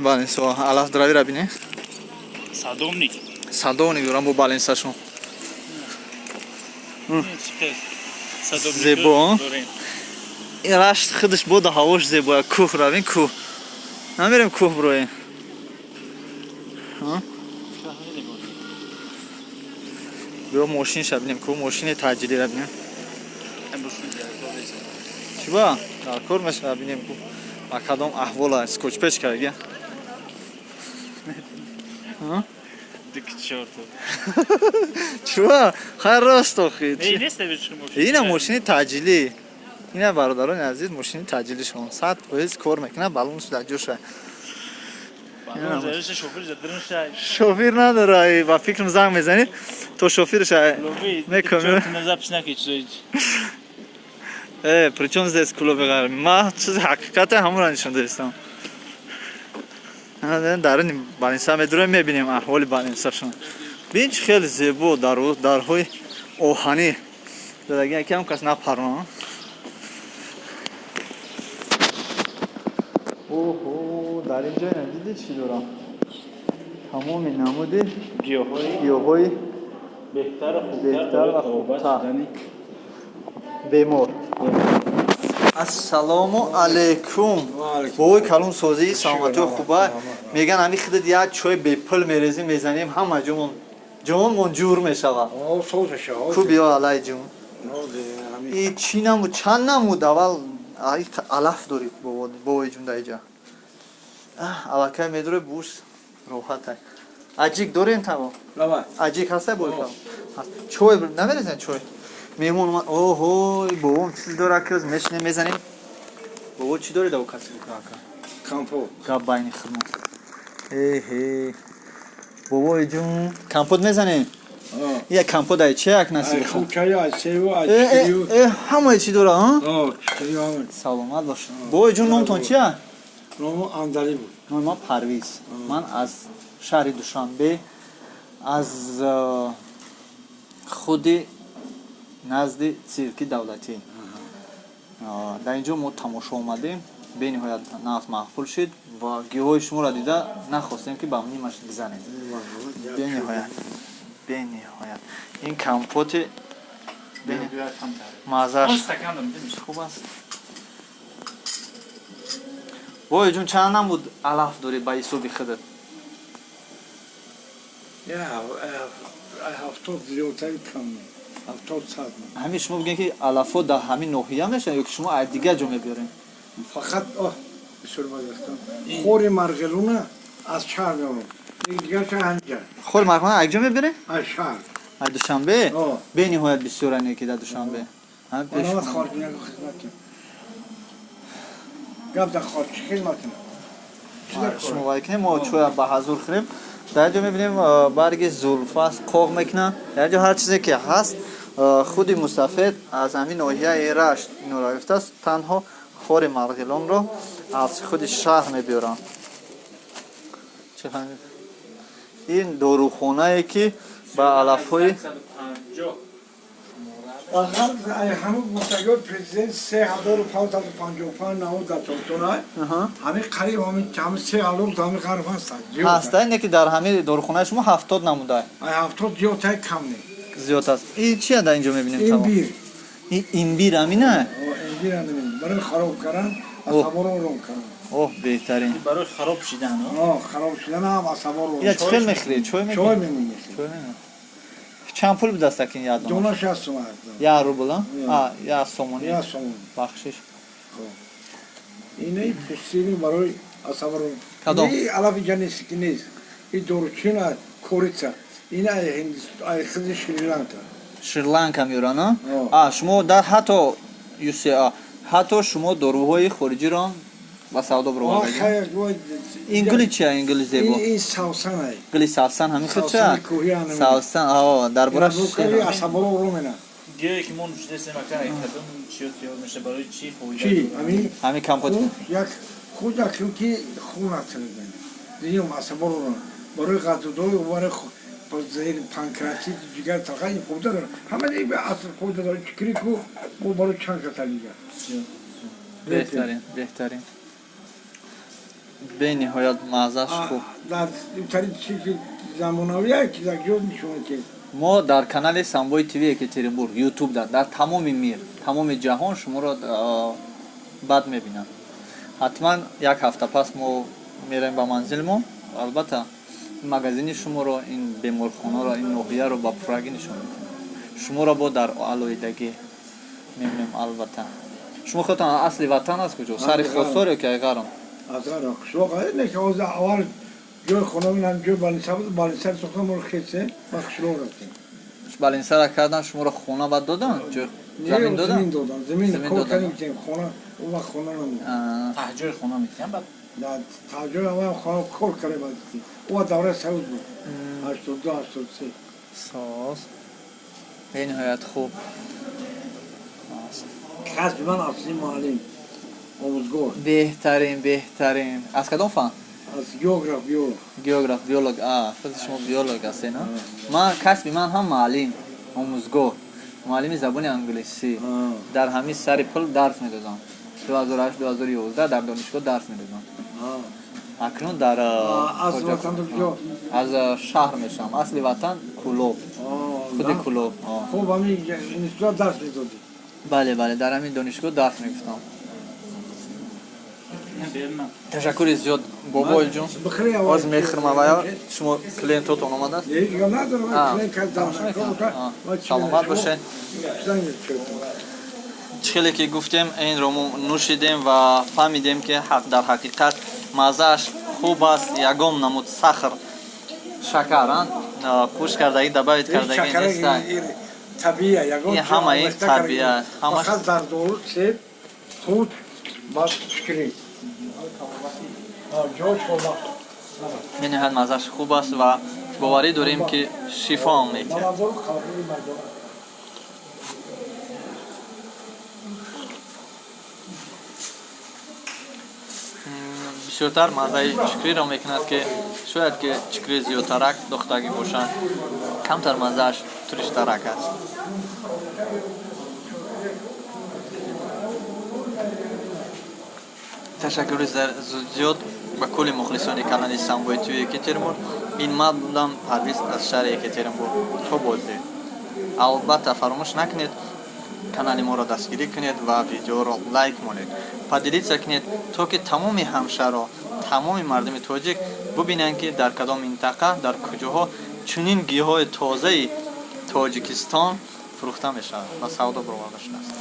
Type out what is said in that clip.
Балинсо алаф дравира бинем. Садовник. Садовник дорам бо балинсашон. Садовник Зебо, а? дорем. Ин Рашт худаш бода ҳавош зебоя. Кӯҳ равем, кӯҳ намерем, кӯҳ бироем. А? Биё, мошинша бинем, кӯ мошини таъҷилира бинем. Чиба дар кор мешава, бинем, ку ба кадом аҳвола скотчпеч карга. А? Дик чорто. Чиба, хай, рост охи. Не, нест мошин. Ина мошини таъҷилӣ, ина, бародарони азиз, мошини таъҷилишон 100% кор мекунад, балонш дар ҷоша. Шофир. Шофир надора, ба фикрам, занг мезанӣ, то шофирша мекунӣ. Запись наки чизои. Э, причём здесь клуби ғарбӣ? Ма чизи ҳақиқате ҳамонро нишон додистам. Даруни балинса медурем, мебинем аҳволи балинсашон. Бин, чи хеле зебо, дарҳои оҳанӣ задаги, кам кас напарон. Оҳо, дар ин ҷо ина дидӣ, чӣ дорам? Тамоми намуди гиёҳҳои гиёҳҳои беҳтару беҳтар ва хубтар бемор. Ассалому алайкум, бобои калон, созӣ, саломатиё, хуба? Меган, ҳами худат як чой бепул мерезӣ, мезанем, ҳама ҷомон ҷонмон ҷур мешавад. Ку, биё, алай ҷун. И чӣ намуд, чанд намуд аввал алаф дорӣ, бобои ҷун, дар иҷа? Аллакай медорӣ, буш роҳатай. Аҷик дорем, тамом, аҷик ҳастай, бобои калон? Чой намерезем, чой меҳмон омад. Оҳой, бобом чиз дора, ки мешинем, мезанем. Бобо, чӣ доред ав каси ака? Компот. Гап байни хидмат. Эҳе, бобои ҷун, компот мезанем. Я компот ай чи як насиб? Ҳамаи чӣ дора? Саломат бош, бобои ҷун. Номтон чия? Номи Андалӣ буд. Номи ман Парвиз. Ман аз шаҳри Душанбе, аз худи назди цирки давлатӣ. Дар ин ҷо мо тамошо омадем, бениҳоят нафт маъқул шид ва гиёҳҳои шуморо дида нахостем, ки ба нимаш бизанем. Бениҳоят, бениҳоят ин компоти маззаш хуб аст. Вой ҷун, чанд намуд алаф дорӣ ба ҳисоби худат? 70 зиёдтари кам, 70, 100. Ҳамин шумо бигӯед, ки алафҳо дар ҳамин ноҳия мешаванд ё ки шумо аз дигар ҷо мебиёред? Фақат бисёр мазахтам, хори Марғилуна аз шаҳр меорам, дигар шаҳр ҳамҷа. Хори Марғилуна аз ҷо мебиёред? Аз шаҳр. Аз Душанбе? Бениҳоят бисёране, ки дар Душанбе. Хизмат кун, гап дар хориҷ хизмат кунам. Шумо вай кунем, мо чоя ба ҳазур хӯрем. Дар ин ҷо мебинем, барги зулф аст, қоғ мекунанд. Дар ин ҷо ҳар чизе ки ҳаст, худи мустафед аз ҳамин ноҳияи Рашт инора гирифтааст. Танҳо хори Марғилонро аз худи шаҳр мебиёранд. Ин дорухонае, ки ба алафҳои Ҳамун гуфтагиҳои президент, 3555 намуд дар Тоҷикистон, ҳамин қариб ҳамин 3000 ҳамин қариб ҳастанд. Ҳаста, не ки дар ҳамин дорухонаи шумо 70 намуда. 70 зиёдтаи кам не. Зиёд аст. Ин чия дар ин ҷо мебинем? Имбир. Ин имбир ҳамина? Имбир ҳамин барои хароб кардан, асаборо ором кардан. Оҳ, беҳтарин. Барои хароб шидан. Хароб шидан ҳам асаборо. Ина чӣ хел мехӯред? Чой? Чой мемонед. Чой мемонед. Чанд пул будаст акин як дона? Дона 60 сум. Як рубл, а як сомонӣ? Як сомон. Бахшиш. Инаи пустини барои асаборо. Кадом? Алафи ҷа нест, ки нест. И доручина, корица, ина ай хизи Шри-Ланка. Шри-Ланка меёранд, а шумо дар ҳатто юса, ҳатто шумо доруҳои хориҷиро ба савдо бароварда. Ин гули чия, ин гули зебо? Ин савсан. Гули савсан ҳамин худ чия? Савсан, ао, дар борааш. Асаборо ором мена. Гиёе ки мо нӯшидастем, ака, кадом чиё тиёр меша, барои чӣ фоида? Чи ҳамин? Ҳамин компот. Як худ як ки хун дуюм асаборо ором, барои ғадудҳои, барои зери панкреатит, ҷигар талха ин фоида дорад. Ҳама асл фоида дорад. Чикри ку бо барои чанд каса дига. Беҳтарин, беҳтарин. Бениҳоят маззаш хуб. Дар тари чи ки замонавия ки дар ҷо нишона ки. Мо дар канали Самбои ТВ Екатеринбург, Ютуб, дар тамоми мир, тамоми ҷаҳон шуморо бад мебинанд. Ҳатман як ҳафта пас мо меравем ба манзилмон, албатта магазини шуморо, ин беморхонаро, ин ноҳияро ба пуррагӣ нишон медиҳем. Шуморо бо дар алоҳидагӣ мебинем, албатта. Шумо худтон асли ватан аз куҷо? Сари Хосор ё ки Айғарон? Аз Ғарм, қишлоқ. Не ки ҳозир аввал ҷои хона минам, ҷои балинсар буд, балинсар сохтан, моро хесе ба қишлоқ рафтем. Балинсара кардан, шуморо хона бад додан? Ҷои замин додан? Замин додан, замин Замин кор додан. кардем, гуфтем хона, он вақт хона набуд. Таҳҷои хона метиҳам баъд. Дар таҷои аввал хона кор кардем, баъд дидем. Он вақт давраи Союз буд, 82, 83. Соз, бениҳоят хуб. Касби ман асли муаллим, омӯзгор. Беҳтарин, беҳтарин. Аз кадом фан? Аз географ, биолог. Географ, биолог. А, худи шумо биолог ҳастед, а? Ман, касби ман ҳам муаллим, омӯзгор, муаллими забони англисӣ. Дар ҳамин сари пул дарс медодам, 2008, 2011 дар донишгоҳ дарс медодам. Акнун дар Аз ватан куҷо? Аз шаҳр мешавам, асли ватан Кӯлоб, худи Кӯлоб. Хуб, ҳамин институт дарс медодӣ? Бале, бале, дар ҳамин донишгоҳ дарс мегуфтам. Ташаккури зиёд, бобоҷон. Ҳозир мехӯрмам. Вая шумо клиентотон омадааст. Саломат бошед. Чӣ хеле ки гуфтем, инро мо нӯшидем ва фаҳмидем, ки дар ҳақиқат маззааш хуб аст. Ягон намуд сахр, шакар кӯш кардагӣ, добавить кардагӣ неста. Табиия. Ягон Ин ҳамаи табиа. Фақат зардолу, себ, худ ба шукрӣ. Ҷош. Бениҳоят маззааш хуб аст ва боварӣ дорем, ки шифоам метиҳад. Мадор. Бисёртар маззаи чукриро мекунад, ки шояд ки чукри зиёдтарак дохтагӣ бошанд, камтар маззааш туриштарак аст. Ташаккури зиёд ба кулли мухлисони канали Самбои ТВ Екатеринбург. Ин ман будам, Парвиз, аз шаҳри Екатеринбург. То боздид. Албатта, фаромӯш накунед, канали моро дастгирӣ кунед ва видеоро лайк монед, поделиться кунед, то ки тамоми ҳамшаҳро, тамоми мардуми тоҷик бубинанд, ки дар кадом минтақа, дар куҷоҳо чунин гиёҳҳои тозаи Тоҷикистон фурӯхта мешавад ва савдо бароварда шудааст.